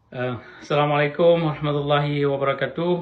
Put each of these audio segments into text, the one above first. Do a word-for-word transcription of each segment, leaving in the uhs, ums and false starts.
Eh, Assalamualaikum warahmatullahi wabarakatuh.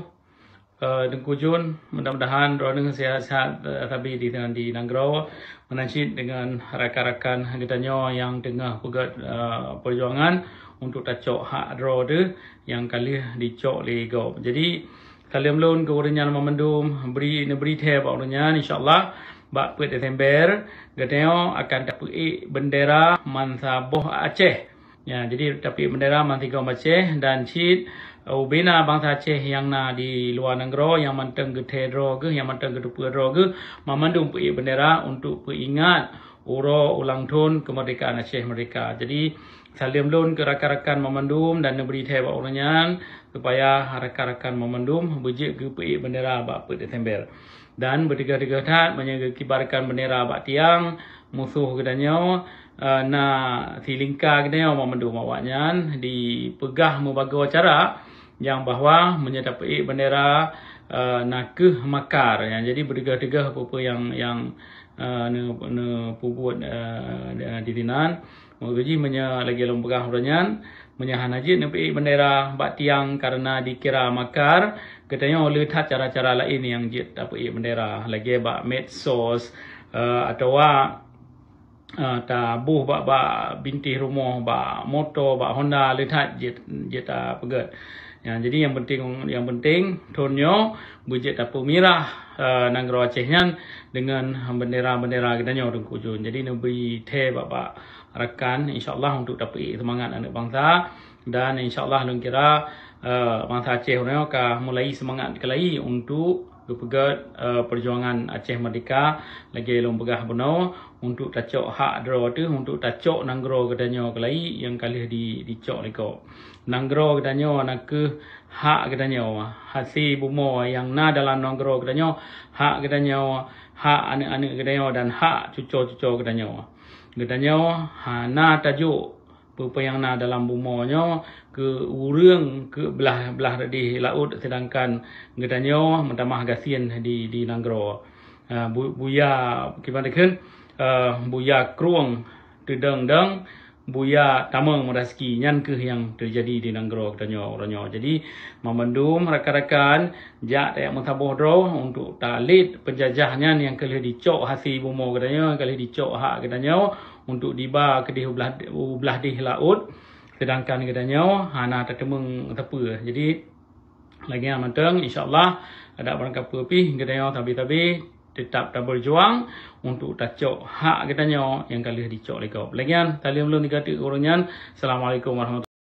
Eh, Teungku Jun, mudah-mudahan droeneuh sehat-sehat, eh, sabe di, di nanggroe. Meunan cit deungon rakan-rakan geutanyoe nyang teungoh peugét, eh, peujuangan untuk tacok hak droe teuh nyang ka lheueh dicok lé gob. Jadi, saleuem lôn keu ureuëng nyan banmandum, bri, neubri thée bak ureuëng nyan, insya Allah bak peuet Desember geutanyoe akan tapeuék bendera mansaboh Aceh. Ya, jadi tapeuék bendera mansigom Aceh dan cit, eh, ubena bansa Aceh nyang na di luwa nanggroe nyang mantong geuthée droe geuh, nyang mantong geuteupeue droe geuh, banmandum peuék bendera untuk peuingat uroe ulang thon keumeurdekaan Aceh merdeka. Jadi, saleuem lôn keu rakan-rakan banmandum dan neubri thée bak ureuëng nyan supaya rakan-rakan banmandum beujeuet geupeuék bendera bak peuet Desember. Dan beuteugoh-teugoh that meunyoe geukibarkan bendera bak tiang, musoh geutanyoe, eh, na silingka geutanyoe banmandum awaknyan dipeugah meubagoe cara nyang bahwa meunyoe tapeuék bendera, eh, na kheueh makar. Ya, jadi beuteugoh-teugoh peue-peue nyang, nyang, eh, ne-, neupeubuet, eh, di, di sinan. Meukeujih meunyoe lagée lôn peugah uroe nyan, meunyoe hana jeuet neupeuék bendera bak tiang kareuna dikira makar, geutanyoe le that cara-cara laén nyang jeuet tapeuék bendera, lagée bak medsos, eh, atawa, eh, taboh bak, bak bintéh rumoh, bak moto, bak honda, le that jeuet, jeuet tapeugét. Ya, jadi nyang penting, nyang penting thon nyoe beujeuet tapeumirah, eh, nanggroe Aceh nyan deungon bendera-bendera geutanyoe Teungku Jun. Jadi neubri thée bak, bak rakan, insya Allah untuk tapeuék seumangat aneuëk bansa. Dan insya Allah lôn kira, eh, bansa Aceh uroe nyoe ka mulai seumangat keulai untuk geupeugét, eh, peujuangan Aceh merdeka lagée lôn peugah bunoe untuk tacok hak droe teuh, untuk tacok nanggroe geutanyoe keulai nyang ka lheueh di, dicok lé gob. Nanggroe geutanyoe na kheueh hak geutanyoe, hase bumoe nyang na dalam nanggroe geutanyoe, hak geutanyoe, hak aneuëk-aneuëk geutanyoe dan hak cuco-cuco geutanyoe. Geutanyoe hana tajok peue-peue nyang na dalam bumoe nyoe keu ureuëng keu blah, blah deh laôt, seudangkan geutanyoe meutamah gasien di, di nanggroe. Ah, bu-, buya, kiban dikheun, eh, buya krueng teudong-dong, buya tamong meuraseuki, nyan kheueh nyang teujadi di nanggroe geutanyoe uroe nyoe. Jadi, banmandum rakan-rakan, jak tajak meusaboh droe untuk talét peunjajah nyan nyang ka lheueh dicok hase bumoe geutanyoe, nyang ka lheueh dicok hak geutanyoe untuk diba keudeh u blah, u blah deh laôt, seudangkan geutanyoe hana tateumeung sapeue. Jadi, lagée nyan mantong, insya Allah, adak barangkapeue pih geutanyoe sabe-sabe teutap tabeujuang untuk tacok hak geutanyoe nyang ka lheueh dicok lé gob. Lagée nyan, saleuem lôn sigoe teuk keu ureuëng nyan. Assalamualaikum warahmatullahi